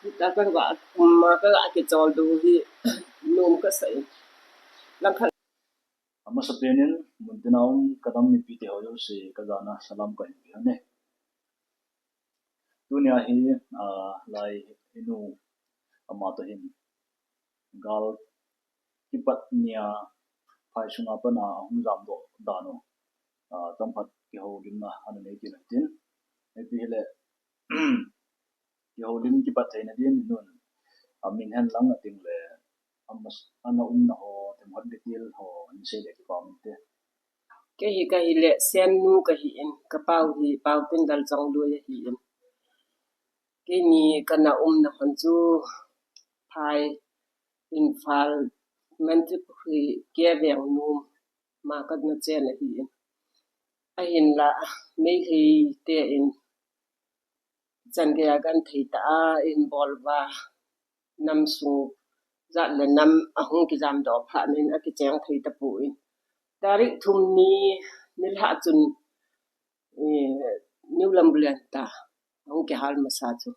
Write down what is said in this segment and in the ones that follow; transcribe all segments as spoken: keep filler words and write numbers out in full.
Tata ka, ma ka, ka kichol diu hi nom kasa e. Langkhat. Amasapen in, muntina um ka nam mipi te ho jouse ka jana salam kahin pe e. Tunia hi, ah, lai inu ama toh hin gal kipat nia phai sunga pat a hung jamdoh dan u, ah, chomkhat kihoulimna ana nei kit u hitin. Ipi hile, kihoulim kipat theina din nun, amin hen lang ating le, amas-, ana umna ho, themkhat detail ho, hin sei le kipah um inte. Kei hi ka hile, Sennu ka hi in, ka pau hi, Paotinlal Chongloi ahi in. Keini kana umna hon chu, phai, Imphal, Mantripukhri, K. Vengnom, ma kana chen ahi in. Ahinla, Meitei te in, chan geiya genthei tah a in bol uva, nam sung jat le nam ahung kijamdoh phat in akicheng thei tapon. Tarik thum ni nilhah chun, eh, New Lambulen ta ahung kihal masa chu.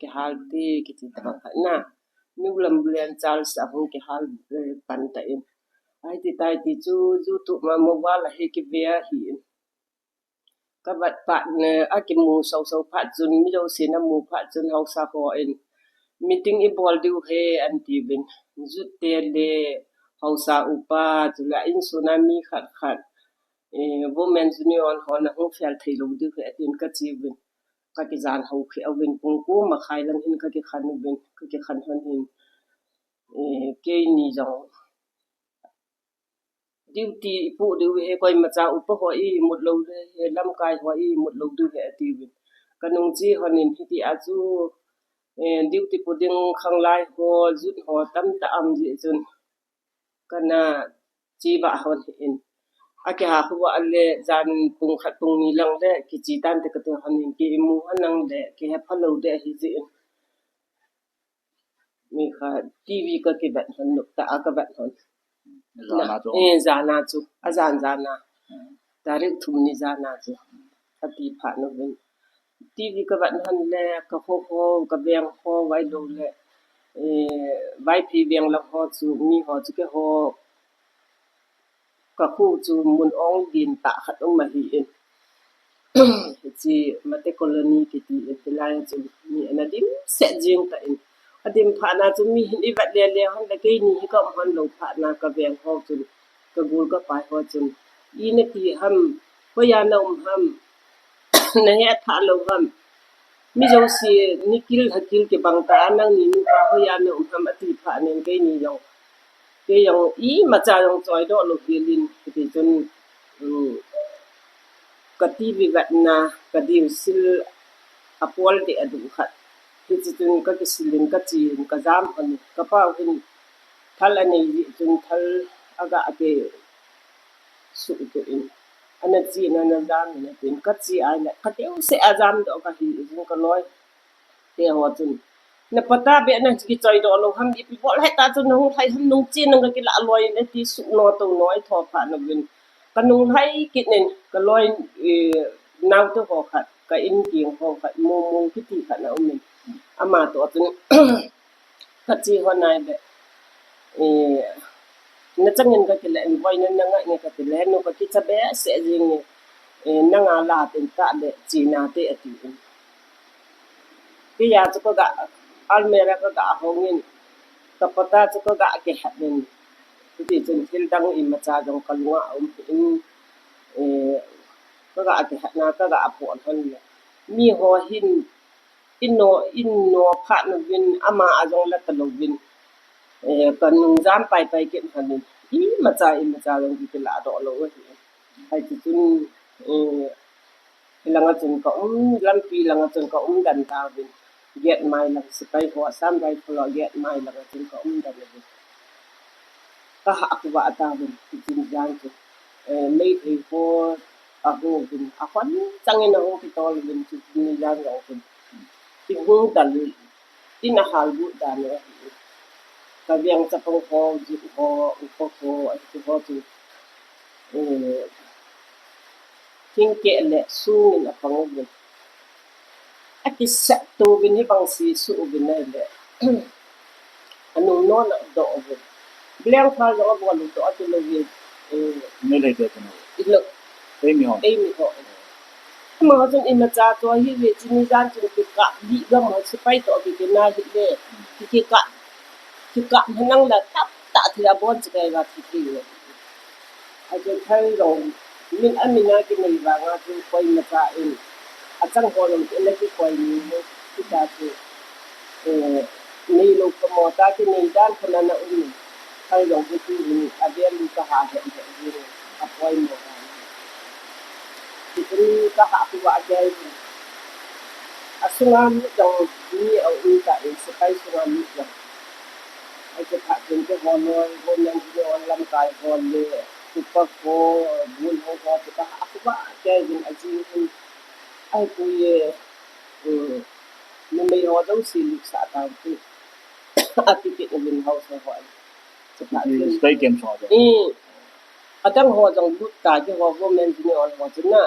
Kihal ti kiti tabang khat na. New Lambulen Charles ahung kihal, eh, pan ta in. Ahi ti tai ti chu YouTube ma mobile a hi kive ahi in. Ka vet phat, eh, akimu soso phat chun, mi jousen amu phat chun, haosa ho in, meeting i bol diu ahi, an tiuvin. Youth te le haosa upa, chule insung a mi khat khat, eh, Women's Union hon ahung fel thei lou diu ahi, atin ka chi uvin. Ka kijan hou kheh uvin, pung ko makhai lang hin ka kikhen uvin, ka kikhen hon hin, eh, keini jong duty i poh diu ahi, koimacha upa ho i imut lou diu ahi, lamkai ho i imut lou diu ahi, atiuvin. Ka nung chi hon in hiti a chu, eh, duty po ding khanglai ho, youth ho tamtah aum jeh chun, kana chi vah hon in. Akiha khu vah le jan pung khat pung ni lang le kichi tante kati hon in, ki imu hon lang le kihe phalou ding ahi jeh in. Mi kha TV ka kivet hon, nop tah a ka vet hon. Jan a chu. Eh, jan a chu. Ajan jan a. Hmm. Tarik thum ni jan a chu. Ati phat uvin. TV ka vet hon le ka kho kho, ka veng kho, vai lou le, eh, Vaiphei veng lang ho chu, mi ho chu keiho ka kho chu mun ong din tah khat um ahi in. Hiche Mate Colony kiti in, hilai a chu mi ana dimset jing tan. Adim phat na chu mi hin i vet le le hon le keini hi ka um hon lou phat na ka veng ho chun, ka gol ka pai ho chun, i nati ham, hoiya na um ham, na hetha lou ham. Mi jouse nikil hakil kibang ta a, nangni nupa hoiya na um ham ati phat nin keini jong, kei jong imacha jong choidoh lou hel in, hiti chun, um, ka TV vetna, ka diusil apol deh adu khat. Hiti chun ka kisil in ka chi in ka jam hon in, ka pau hin thal anei jeh chun thal aga ake suh tu in. Ana chi in ana jam in atin, ka chi a le, ka teu se a jamdoh ka hi in ka loi. Te ho chun, na pata be na kichoidoh lou ham, ipi bol hita chun na hung lhai ham, nung chi nang ka kila loi in ati suh no to no ai tho phat uvin. Ka nung lhai kit nin, ka loi, eh, naote ho khat, ka in king ho khat, Mumung kiti khat na um in. Ama to chun, ka chi hon ai le, eh, na chang in ka kile in, boina na ngai nge ka kile, nu ka kicha behseh jing e, eh, nanga la tin ta le, chi na te ati in. Kei a chu ka ga, almirah ka ga hong in, ka pata chu ka ga kihat in, hiti chun thil dang imacha jong ka lunga um in, eh, ka ga kihat na, ka ga pon hon le. Mi ho hin, in no, in no phat uvin, ama a jong la ta louvin, eh, ka nung jam pai pai kit hon in, imacha, imacha jong ki kila doh lou ahi. Hiti chun, eh, hilanga chun ka um, lampi langa chun ka um dan tauvin. Gate mai lang sipai ho, Assam Rifle ho gate mai langa chun ka um dan uvin. Ka ha khu vah tauvin, hiti chun jan chu, eh, Meitei ho ahung uvin, ahon chang in ahung kitol uvin, hiti chun jan jong chun. Ki hung dal, in ahal lut dan u ahi. Ka veng chapang ho, youth ho, upa ho, ahi ho chu, eh, thingkeh le sung in apang uvin. Akisep to uvin hibang si su uvin ahile. Anung non a doh uvin. Blank file jong abol u doh ati lou uvin. Eh, Nei lei te tu no. Ilo. Eimi ho. Eimi ho. Amaho chun imacha chu ahi ve, chuni jan chun kikap lih gam ho sepai toh kikina hile. Kikap, kikap manang la tap tah thei abon chu kei va kikap. Achu thal jong, min a min a kinei vanga chu koimacha in, achang ho jong chu ana kikoi ni, hita chu, eh, neilou pamo ta kinei dan khun ana um in, thal jong chu tuhin avel u kaha het het jing, apoimo dan. Tuhin kaha phuva kei jing. Asunga mi jong mi aum ta in, sepai sunga mi jong. Achu phat chun keiho loi, government junior lamkai ho le, upa ho, bul ho ho, chu kaha phuva kei jing ajing in. Ahipoi, um, numei ho jouse lutsah tau chu. Ati kit uvin haosa ho. Chu phat chun. Sepai camp ho jong. Hmm. Adang ho jong lut ta, keiho government junior ho chu na.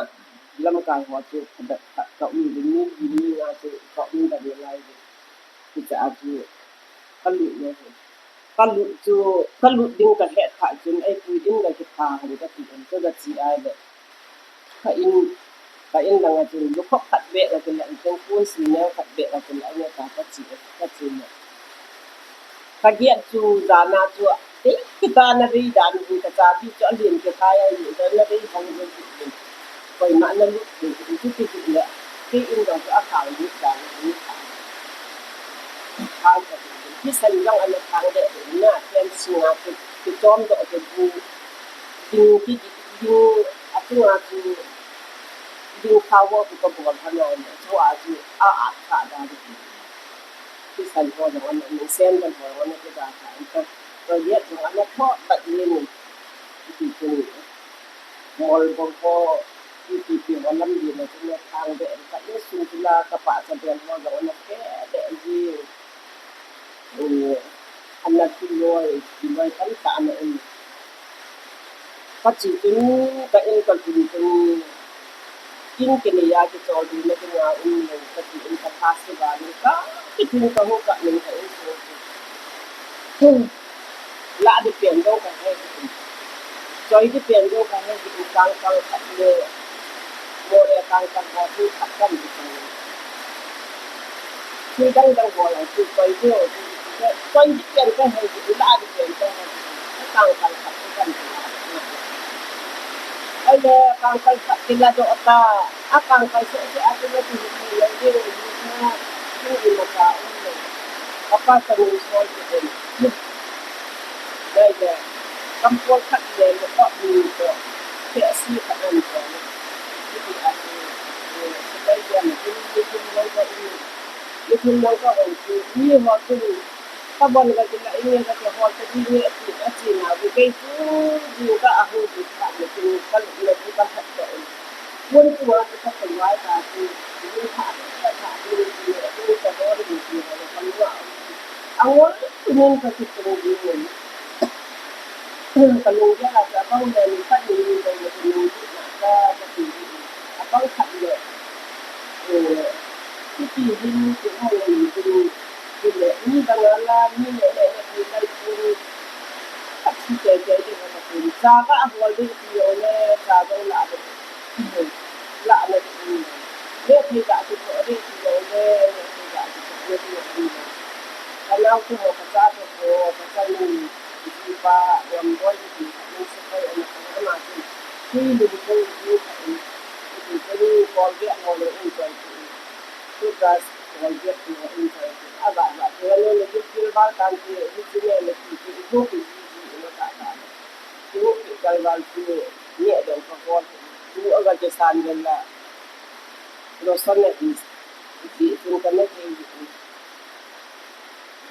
Lamkai ho chu khadat khat kaum uvin, mi li mi nga chu kaum da le lai uvin. Hiche a chu kalut le. Kalut chu, kalut ding kahet phat chun, ahipoi in kakipha hon kati in, chu kache ahile. Ka in, ka in langa chun, lukhop khat beh kakilah in, tengkun sinel khat beh kakilah in, ta kache, kache le. Kagel chu jana chu, dei kita na dei dan hi kachabi chu alen kikhai a, na dei hong lut lut. Koima na lut lut, lut lut le. Kei in jong chu akhang lut dan hi khang. Khang ka lut. Kisan jong ana khang le na, ken singa chu, kichom doh chu bu. Ding ki, ding, achunga chu, ding power bu kabol hana, chua chu, a, a, kha dan. Kisan ho jong ana, min sen dan ho jong ana kida kha. Ka, ka yet jong ana tho, bat ni ni. Ti chu ni. Mol bol ho, ti ti ti ho lam di na chu na thang de, ka in sung chu la, ka pa cha den ho jong ana khe de ji. Eh, ana kiloi, kiloi tamtah ana um. Kache chun, ka in ka lhun chun, in kinei a kichol ding na dinga um lou, kati in ka tha se ba lou, ka kitin ka hung kah in ka in sung chun. Hmm. Lah ding pen jong kahe hih in. Choi ding pen jong kahe hih in, kangkal khat le, mo le kangkal ho chu khat kan ding kahe. Tui dang dang ho jong chu choi ding ho chu, choi ding pen kahe hih in, lah ding pen kahe hih in. Kangkal khat chu kan ding. Ahile kangkal khat kila doh ta, a kangkal seh seh a chu na chu hih thei lou ding, hih na, hih in ma ka um lou. Ka pa ka nun sol chu den. Ahile, kampol khat le, le pa ni to, keh si khat an to. Hiti a chu, eh, sepai dia ma chu, ni thum lang ka um. Ni thum lang ka um chu, mi ho chu, ka bon ka kila, inge ka kihol ta ding nge, ti a chi na, bu kei chu, ding ka a hu, bu kha, bu kha, ka lu, na bu ka khat ka um. Mun chu a chu ka thei vai ta chu, mun kha, ka kha, mun chu, mun ka hol, mun chu, ka lu a. Angol, tunin ka kitung ding. Ka lunggel a chu abang le ni khat ni ni dong le ka lunggel na ka ka ti. Abang khat le. Eh, kiti hin ti hong le ni ti ni. Ti le ni dang a la ni le le le ti lai ti ni. Khat si te te ti hong ka ti. Cha ka a hol ding ti yo le cha dong la de. La le ti ni. Le ti ka ti ko de ti yo le le ti ka ti ko de ti yo. Ka nao te ho, ka cha te ho, ka cha ni, jipa, ngam boi ni, ka ni sepai ana ka ama chu. Tui lu ko ni ka ni. Tui ko ni Colgate ho le in choi chu. Toothbrush Colgate ho in choi chu. Ava, ava, te lo le gil gil bal tan te, ni chi ne le ti ti, i hu ki ji ji, i lo ta ta. I hu ki kal bal ti, ni a dong ka ho. Tu aga ke san gel la. Lotion na hi, hi chun ka na thei hi.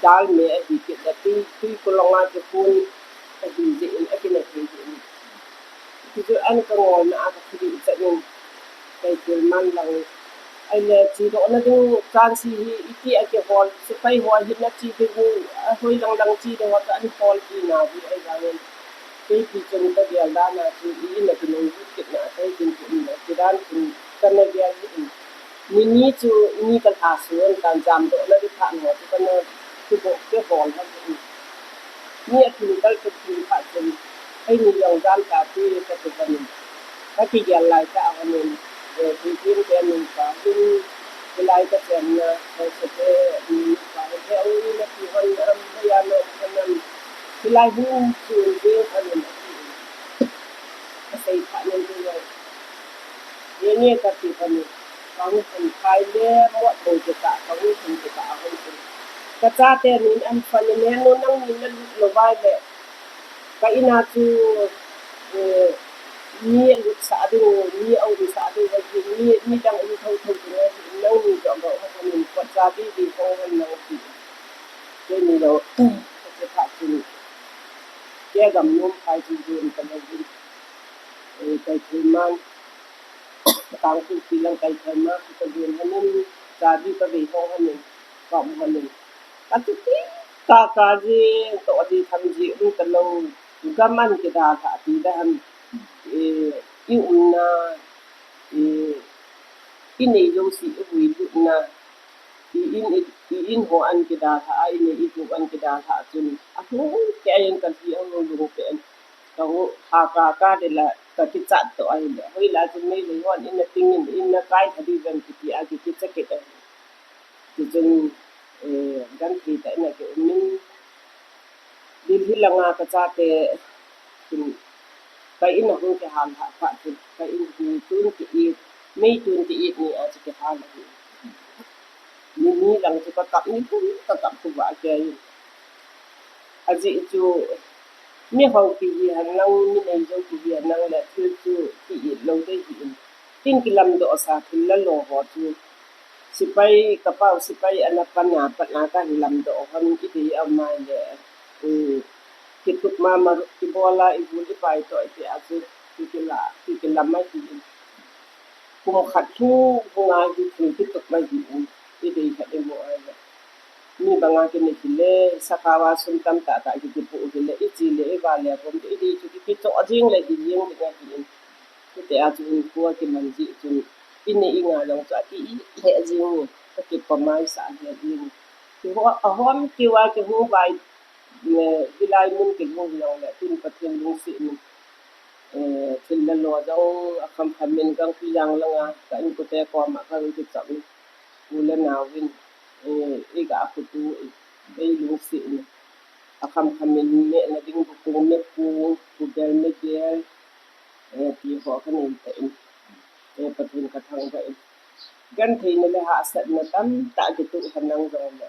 Dal me ahi kit le tui, tui kulong a kihon ahi jeh in, akina thei jeh in. Ti chu an ka ngolna a ka thilin chan in, kei kil man lang. Ahile, chedoh na ding chance hi, iti a kihol, sepai ho hi na che ding u, ahoi lang lang che ding u, ka an hol pi na, hi ai vang in. Kei pi chun ka gel dan a chu, i in a kinung jut kit na, kei kin chu in a, ti dan chun, ka na gel hi in. Nini chu ni ka lha suh tan, jamdoh na di phat ho chu kana kibol, kibol ha chu. Ni a thim kal ka thim phat chun, eini jong jam ta ti ka ti ka ni. Ka kigel lai tah a ka ni, eh, ti tin te ni ka hin, hilai ka chenna, ka se te, ni ka he, he, o ni na ti hon am, he ya no, ka nam. Hilai hin chu ni ka ni. Ka sei phat ni ni. Ye nge ka ti ka ni. Ka hung hun khai le, mot bou te ka, ka hung hun te ka, a hung hun. Ka chate nin an pha ni ne, nu nangni na lut lou vai le. Ka in a chu, eh, mi a lut sah ding, mi a um sah ding, mi, mi dang um tho tho ding, nangni jong ka um hun in, ka cha bi bi hung hun nang ti. Keini jong, ka che phat chun, kei gam nom khai chu jun ka lo in. Eh, kai thei man, Kangpokpi lang kai thei man, ka jun hanin, cha bi ka vei hung hanin, ka um hanin. Ka ti ti, ka ka ji, to di tham ji, um ta lo, gam an kidalha ti da ham, eh, i umna, eh, i nei jouse i vui lutna, i in, i, i in ho an kidalha, i nei i gou an kidalha chun, a hung kei in ka ti a hung lung pe an. Ka hung ha ka ka de la, ka kichat to a hile. Hoilai chun Meitei hon in na ting in, in na kai tha di ven kiti a ki kicha kit a. Ti chun, eh, gan ti ta in a ki um in. Delhi langa ka chate, chun, ka in a hung kihal ha phat chun, ka in hi twenty eight, May twenty eight ni a chu kihal a hi. Ni ni lang chu ka kap ni thum, ka kap khu va kei. Ajeh chu, mi hao kihi hen lang, mi nei jou kihi hen lang le, thil chu ki it lou dei hi in. Tin kilamdoh sa thil la lo ho chu. Sepai, ka pau sepai ana pan a, pan a ka hi lamdoh hon i dei a um a le, um, kitup mama kibol a, i bul i pai toh i ti a chu, ki kila, ki kilam a hi in. Kum khat lhung, lhung a hi thil kitup ma hi in, i dei khat i mu a le. Mi banga kine hile, sakao a sum tamtah tah ki kipoh hile, i chi le, i va le, a bom i dei chu ki kichoh jing le, hi jing ding a hi in. Hiti a chu hinkho a kiman jeh chun, i nei i nga jong chu a ki it lheh jing in, ka kipamai sah lheh jing in. Kihou, a hom keu a kihou vai, eh, hilai mun kihou jong le, tin Pathen lungset in, eh, thil la lo jong a kham kham in, Gangpijang langa, ka inkote koma ka kichom in, u le nao in, eh, i ga khutu, eh, ei lungset in, a kham kham in, nehna ding bu kung me kung, bu gel me gel, eh, ti ho ka nei ta in, eh, Pathen ka thangvah in. Gentheina le hahsatna tamtah kitoh henlang jong le,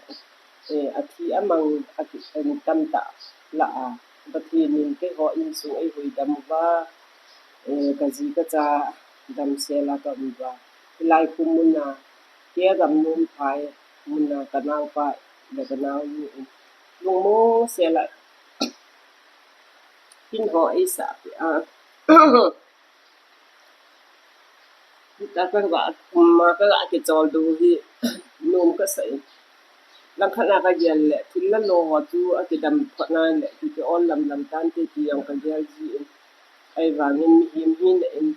eh, athi amang a ki, eh, tamtah lah a, Pathen in keiho insung ei huhdam uva, eh, ka ji ka cha damsel a ka um uva. Hilai khu mun a, kei a gam nom phai, mun a ka naopa le ka naonu in lungmong sel a, in ho ei sah peh a. Hita ka ga, ma ka ga kichol diu hi, nom ka sa in. Langkhat na ka gel le, thil la lo ho chu a kidam phot na le, ki ki ol lam lam tante ti jong ka gel ji in. Ahivangin mihem hina in,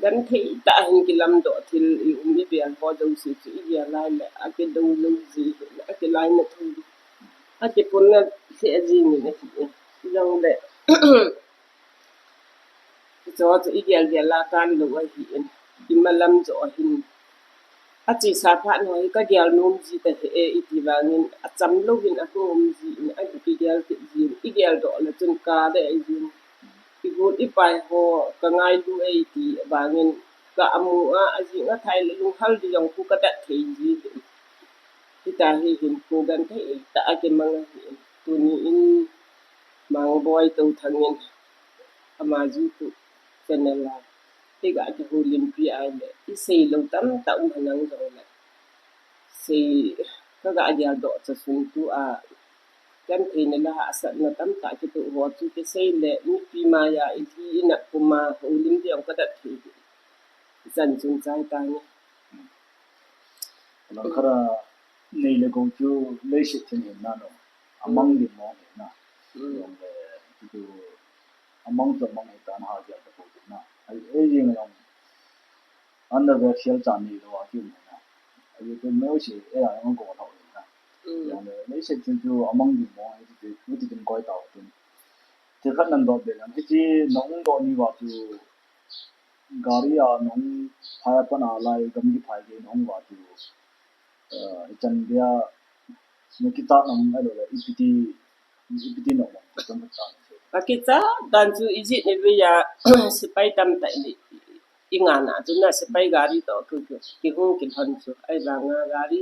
genthei tah a hin kilamdoh thil i um i bel ho jouse chu i gel lai le, a kidou lou ji, a kilaina thu, a kipunna lheh jing in ahi in. Jong le, Hicho chu i gel gel a kan lou ahi in, i malam joh ahin. Achesa phat ho hi ka gel nom ji tahih e, i ti vangin, acham louvin ahung um ji in, a ki gel kit ji in, i geldoh le chun ka dei ji in. I got i pai ho ka ngailu e i ti vangin, ka amu a, ajing athai le lunghal di jong khu ka dat thei ji in. Hita hi hinkho genthei tah a kimang ahi in. Tuni in Mangboi Touthang in ama YouTube channel a, i ga kihoulimpi a le, i sei lou tamtah um henlang jong le, sei ka ga geldoh chasun tu a, gentheina le hahsatna tamtah kitoh ho chu kisei le, mipi maiya i lhi i nat puma houlim ding ka dat thei hi. Jan chungchang tah in. Langkhat a nei le gou chu leiset thil hi na no. Amang lim mong hi na. Mm. Jong le, chu amang chu amang hi ta na ha gel ta ko chu na. Ai, ei jing jong. An da ve khial chan nei lou a ki um hi na. Ahi chu mei si, eh, a, ang ko na. Mm. Yang le, mei si chu chu amang ding mo, eh, chu, chu, chu, chu, koi tao chu. Chu khat nan dot be lang, eh, chu nahung dot ni va chu, gari a nahung phai a pat a lai, gamgi phai gei nahung va chu, eh, ichan dia, na kicha nam, eh, lo le, ipi ti, ipi ti no, ka kicha dan chu ijat ni ve ya, sepai tamtah ni, i ngah na chu na sepai gari toh ki, ki, kihung kilhon chu. Ahivang a gari,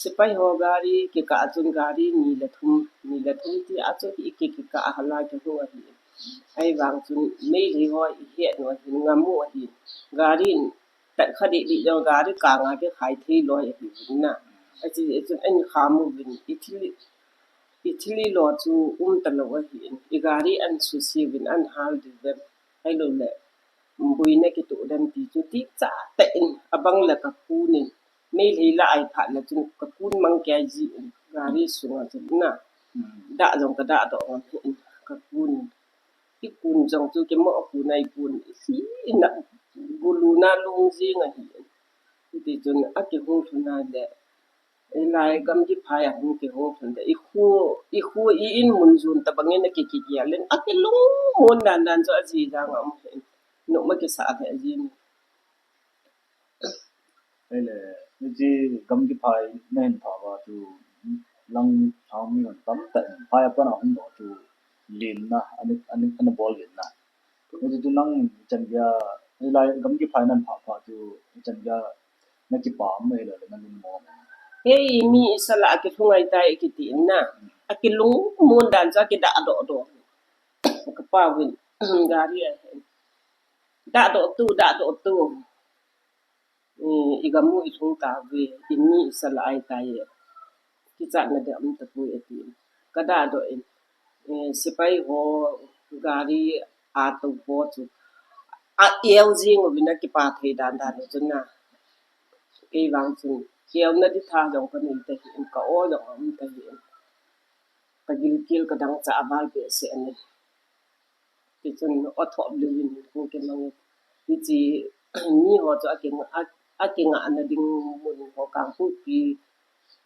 sepai ho gari kikah a chun gari ni le thum, ni le thum ti a chu ki, ki, kikah a hala kihung ahi. Ahivang chun Meitei ho ihet u ahi, ngam u ahi. Gari in tat kha dih dih jong gari kang a kikhai thei loi ahi na. Achi, achi, an kham uvin, ithil, ithil lo chu um talou ahi. I gari an susi uvin, an hal diu vem. Ahilou le, boina kitoh dem ti chu ti cha tah in, abang le ka kun in, Meitei la ai phat le chun ka kun mang kei ji in, gari sunga chun na. Hmm. Dah jong ka dah doh ngam in, ka kun in. I kun jong chu kimoh a kun a i kun, i si na gulu na lung jing ahi. Hiti chun a kihung lhun a le, i lai gamgi phai a hung kihung lhun le, i khu, i khu i in mun jun tabang in a ki, ki, ki a len, a kilung mun dan dan chu a ji jang a um hen. Noma kisa a he a ji ni. Ahile, hiche gamgi phai nahin phah uva chu lang lhang mi hon tamtah in phai a pat a hung doh chu limna, ana, ana, ana bol uvin na. Hiche chu nang chan geiya, hilai gamgi phai nahin phah phat chu chan geiya na kipa um ahilou le na lungmong. Hei, mi i sa la a kilhung ahitai kiti in na. A kilung mun dan chu a kidah doh doh. Ka pa uvin, gari a hen. Dah doh tu, dah doh tu. Eh, i gam u i lhung tauve, i mi i sa la ahitai. Kichatna ding um tapoi ati. Ka dah doh in, eh, sepai ho gari a tou po chu a eu jing uvin a kipa thei dan dan u chun na. Kei vang chun, euna ding tha jong ka nei tahih in, ka o jong um tahih in. Ka gilkel ka dangchah a val behseh in. Tichun o thop lou in hung kimang in. Hiche mi ho chu a kinga, a, a kingahna ding mun ho Kangpokpi,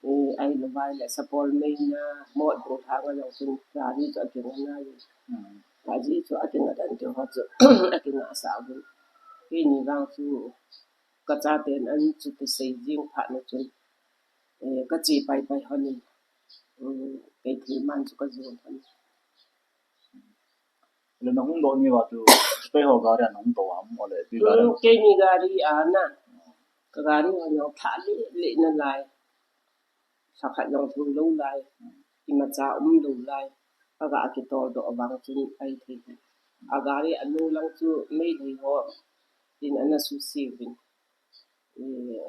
eh, ahilou vai le Sapormeina, Motbung lhang a jong chun gari chu a kinga nai. Hmm. Gari chu a kinga dan te ho chu a kingah sa uvin. Keini vang chu ka chaten an chu kisei jing phat na chun, eh, ka che pai pai hon in, um, kei thilman chu ka jon hon in. Le na hung doh ni uva chu, sepai ho gari a na hung tou am, ole, ipi gari? Mm, keini gari a na. Ka gari ho jong thah le le nalai. Lha khat jong lhung lou lai. Imacha um lou lai. Aga kitol doh vang chun ahi thei. A gari a nung lang chu Meitei ho in ana susi uvin. Eh,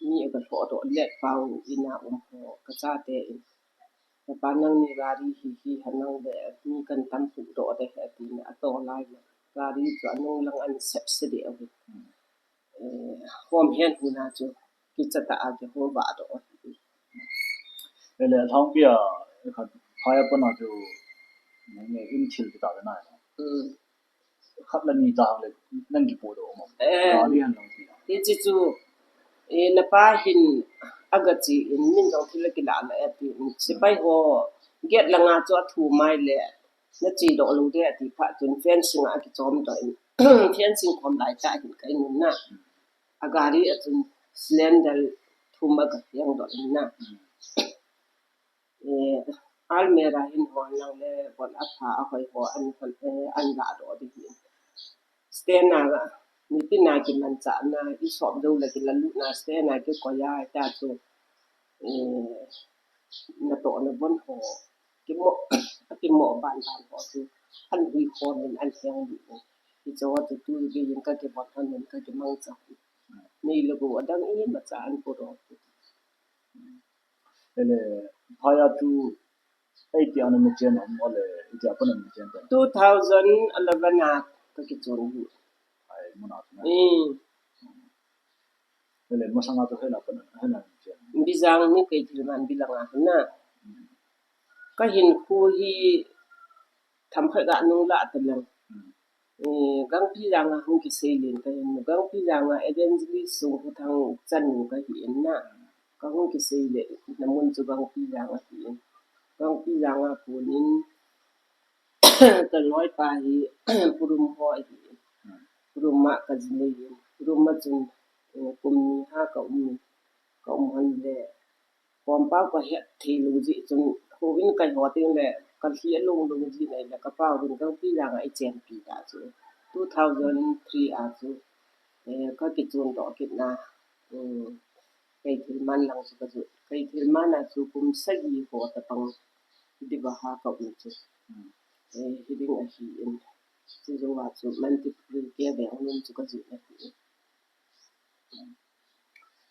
mi aga lhoh doh let pau in a um ho ka chate in. Ka pa nangni gari hi hi ha nang le mi kan tam hu doh de he tin a to lai ma. Gari chu a nung lang an sep se de uvin. Eh, hom hen hu na chu kicha ta a kiho va doh. Ele thang pia khat phai a pat na chu nge in thil kita na. Hmm. Khat le ni ta le nang kipoh doh mo. Eh. Gari han lang ti. Hiche chu, eh, na pa hin aga che in min jong thil a kila la e ti in. Sepai ho gate langa chu a thu mai le na che doh lou de ati phat chun fencing a kichom doh in. Fencing khom lai tah hin ka in na. A gari a chun cylinder thum aga hiang doh in na. Eh, almirah hin hon lang le, bon apha ahoi ho an, eh, an la doh ding hin. Stand a, nipi na kimanchah na, i sop jou le kila lut na, stand a kikoi a, ta chu, eh, natoh na bon ho, kimoh, akimoh ban ban ho chu, an hui khom in an hiang ding. Hiche ho chu tu gei in ka kibon hon in ka kimangcha. Nei le gou adang imacha an puro. Ele, phai a chu, eighty a na chen ham, ole, eighty a pat na chen ham. Two thousand eleven a ka kichon hi. Ai, mun a chu na. Hmm. Ele, masang a chu hela pat na, hela chen. Bijang ni kei thil man bilang a na. Hmm. Ka hinkho hi themkhat ga nung la ta lang. Hmm. Eh, Gangpijang a hung kisei len ka hin, Gangpijang a evangelist Songkhothang chanu ka hi in na. Kahung kisei le, namun chu Gangpijang ahi. Gangpijang a konin, kaloipa hi, Pu Rum ho ahi. Pu Rum a kaji nei in. Pu Rum a chun, eh, kum ni ha kaum in. Kaum hon le, Kompau kahet thei lou jeh chun, houin kaho teng le, kalhi along lou jeh in ahile, kapau vin Gangpijang a ichenpi ta chu. Two thousand three a chu, eh, kakichon doh kit na, um, Keithelman lang chu kajoh. Keithelman a chu kum sagi ho tapang diu a ha kaum chu. Eh, hiding ahi in. Chujou a chu Manipur ke veng nun chu kajoh na hi.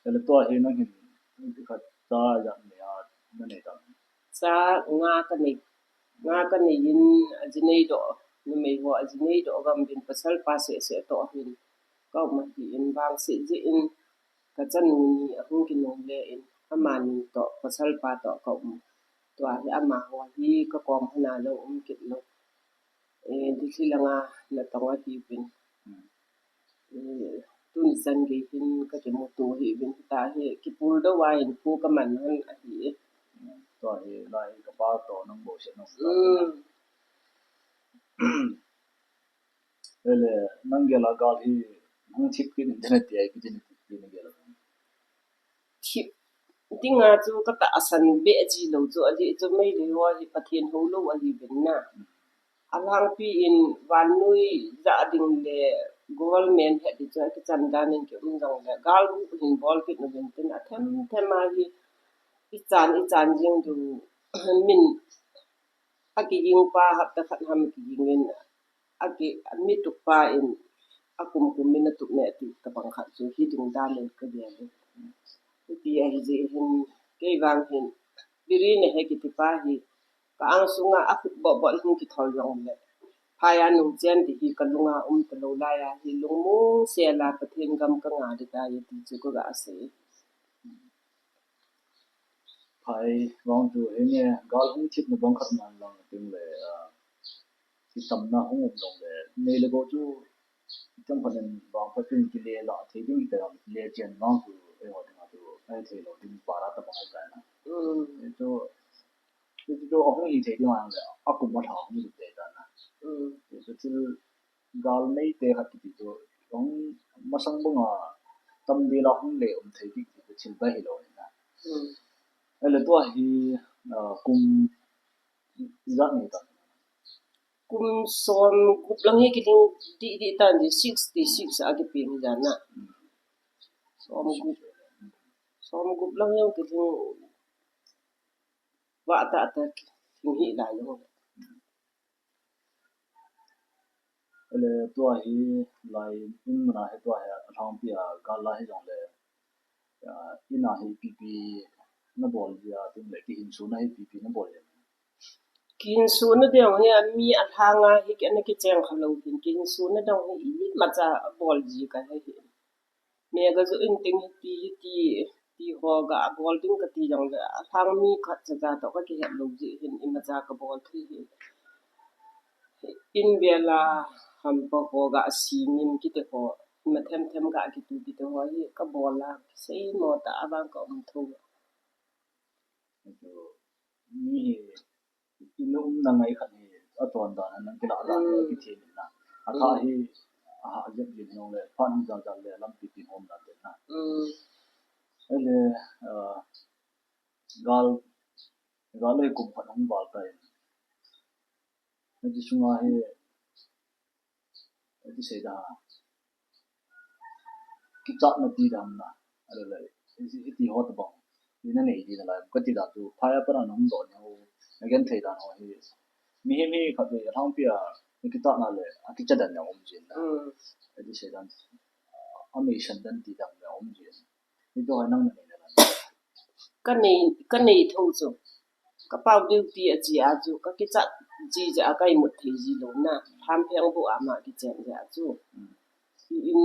Ele tua hi nang hin, khat cha ijat nei a, nanei tam? Cha nga kanei. Nga kanei in, aji nei doh, numei ho aji nei doh gam vin, pasal pa seh seh toh hin kaum ahi in, vangset jeh in kachanu ni ahung kinung le in, amani toh, pasal pa toh kaum. Tua hi amaho hi kakom hana lou um kit lou. Eh, Delhi langa natong ahiuvin. Hmm. Eh, tuni chan gei hin kakimuto ahiuvin, hita hi kipul doh a in pu kaman hon ahi. Hmm. Tua hi lai kapa toh nang bou se nang. Hmm. Ele, nang gel a gal hi, nang thip kit in tena tia, kiti na thip kit na gel a. Thip dinga chu katahsan beh ji lou chu, ajeh chu Meitei ho hi Pathen houlou ahiuvin na. Alhangpi in vannoi jah ding le government het ding chu akichan dan in kium jong le, gal gup hin bol kit uvin tin, athem them a hi ichan, ichan jing diu min akiging pa hapta khat ham kiging in, aki, mi tup pa in, akum kum min atup me ati tabang khat chu hiding dan in kagel in. Hiti ahi jeh hin, kei vang hin, Biri Nehe kiti pa hi, ka ang sunga akhut boh boh hung kithol jong le, phai a nung chen ti hi kalunga um talou lai a hi, lungmong sel a Pathen gam kanga ding tai ti chu kaga sei. Phai vang chu, henge, gal hung thip na bang khat man lang ting le, ah, kitamna hung um jong le, nei le gou chu, chang phanin vangphat in kile la thei ding, kile chen vang chu, eiho dinga chu, athei lou ding para tabang ahitai na. Mm. Chu, chu, chu, ahung hi thei ding vang le, akum alha hung hi thei ta na. Mm. Chu, chu, gal nei te khat kiti chu, hung masang banga tam ding la hung le um thei ding ti chu thil ba hilou na. Hmm. Ele tua hi, ah, kum ijat nei ta? Kum som gup lang hi kilhing didi tan di, sixty six a kipe mi dan na. Hmm. Som gup. Som gup lang hi kilhing vah tah tah kilhing hi lai jong. Ele tua hi lai in muna hi tua hi alhangpi a gal la hi jong le, ah, in a hi ipi ipi nabol ji a, tin le kihinsona hi ipi ipi nabol ji a? Kihinsona ding hi a mi alhang a hi ki ana kicheng kha lou hin, kihinsona ding hi imacha bol ji ka hi hi. Mega jo in ting hiti, hiti, ti ho ga bol ding kati jong le, alhang mi khat cha cha toh kakihet lou jeh hin imacha kabol thei hi. In bela hampa ho ga asingin kiti ho, ima them them ga kitu kiti ho hi kabol a, seimo tah a vang kaum thou. Mi hi in umna ngai khat hi, aton dan a nang kila la, mm, kithem in na. Atha, mm, hi, aha, jep jin nong le, phan jal jal le, lampi tin hom na te na. Mm. Ele, ah, gal, gal le kum phat hung val ta in. Hiti sunga hi, hiti sei da. Kichatna ti dan na, ale le, hiti ho tabang, ina nei di na lai, kati dan chu, phai a pat a nahung doh ni ho, nagenthei dan ho hi, mihem hi khat vei, alhangpi a, nakichatna le, akicha dan na um jin na. Mm. Hiti sei dan, amei san dan ti dan na um jin. Hiti ho nang na nei na lai. Kanei, kanei thou chu. Kapau duty a chi a chu, kakichat chi jeh a ka imut thei ji lou na, Lhampheng bu a ma kichen jeh a chu. In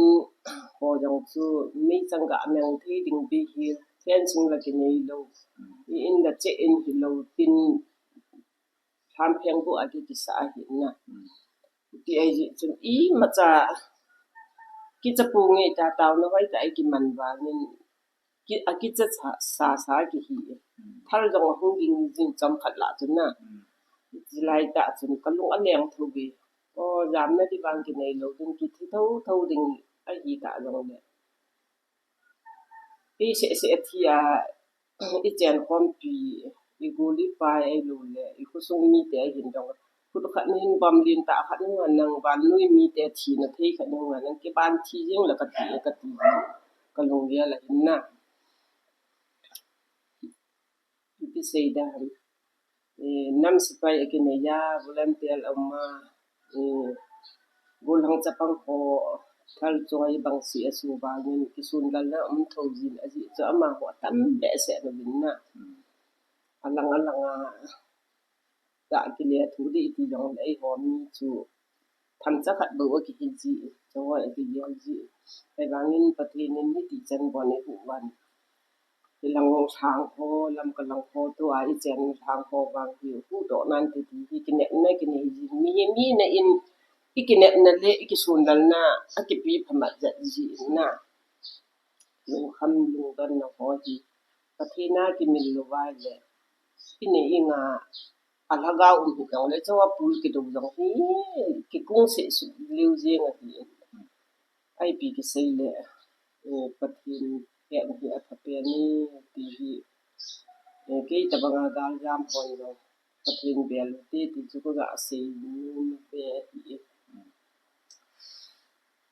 ho jong chu, meichang ga meng thei ding bi hi, fencing la kinei lou. In la che in hilou, tin Lhampheng bu a ki kisa ahi na. Ti ahi jeh chun, imacha kicha pu nge ta taona hoi ta ei kiman vangin, ki, akicha sa, sa, sa kihi. Thal jong ahung ging jing chomkhat lah chun na. Chulai tah chun kalung aleng thou ve. O, jamna di vang kinei lou ding, kithi thou thou ding ahi ta jongle. Iseh seh thi a, ichen khompi, igol ipai ahilouleh ikhosung mite ahin jong, khut khat nahin bom lentah khat nunga nang vannoi mite thina thei khat nunga nang kiban thi jing le kati, kati kalunggel ahin na. Ipi sei ding ham. Eh, nam sepai akinei a, volunteer aum a, eh, gollhang chapang ho, thal choi bang si asu vangin, kisunlelna um thou jin ajeh chu amaho atam behseh nauvin na. Alang alang a, tah kile thu ding iti jongle eiho mi chu themcha khat bou akihi ji, choi akigel ji. Ahivangin Pathen in hiti chan bon eihuh uvin. Ilang lhang ho, Lamka lang ho, tua ichen lhang ho vang hi huhdoh nante ti hi kinepna kinei jin. Mihem hina in ikinepna le ikisunlelna akipe phamat jat jin na. Lungkham lungdonna ho hi Pathen a kimil lou vai le, inei inga alhagao um hijongle, chua pul kidou jong hi kikung seh seh leu jeng ahi. Ipi kisei le, eh, Pathen hetna hi apha pen e ti hi, eh, kei tabanga galjam hon jong Pathen bel ute ti chu kaga sei nom ve ahi.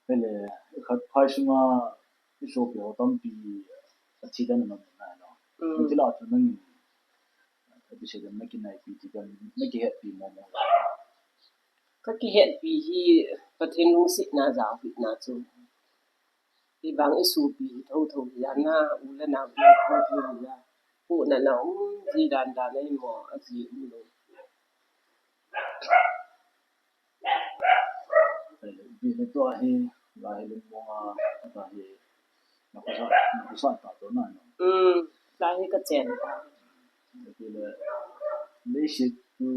Hele, khat phai sunga isopi ho tampi athi dan na na no. Mm. Hiti lah a chu nangin, athi sei dan nakinaipi ti dan nakihetpi mo mo. Kakihetpi hi Pathen lungsetna jao hina chu. Hivang isopi hi thotho hi a na, u le nao hi thotho hi a. Pu na na um ji dan dan ahi mo, aji um lou. Bile tua hi, la hi lungmong a, ta hi, na khosa, na khosa ta to na no. Mm, la hi kachen ta. Bile, leiset tu,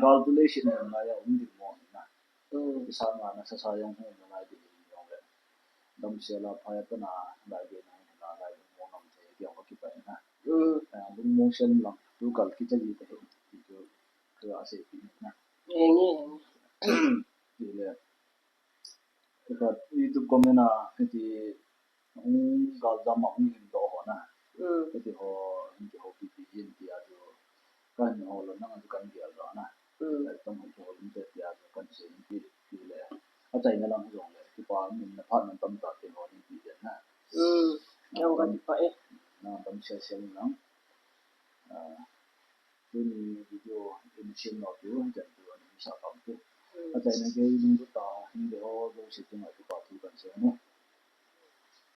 gal tu leiset na na ya um ding mo na. Mm. Kisa nga na sasa jong hung na lai ding jong le. Damsel a phai a pana lai ding na, na lai ding mo ngam thei, ti jong ka kipa na. Mm. Ah, lungmong sel lang, tu kal kicha ji ta hi, ti tu, tu a sei pi na. Eng e, eng e. Bile, Ka YouTube comment a, hiti, hung galjam a hung hin doh ho na. Mm. Hiti ho, hiti ho, hiti, hiti a chu. Kahin ho lou, nang a chu kahin gel doh na. Mm. Ka tong hiti ho, hiti a chu kahin sei hiti, hiti le. Achaina lang jong le, kipa min na phat na tam ta ti ho, hiti le na. Mm. Kei jong ka kipa e. Na tam sia sia lang. Ah, Tuni video in sem nau chu, jan chu, an sa kam chu. Mm. Achaina kei lunglut tah, hing de ho, jouse chunga kipa thu kahin sei e.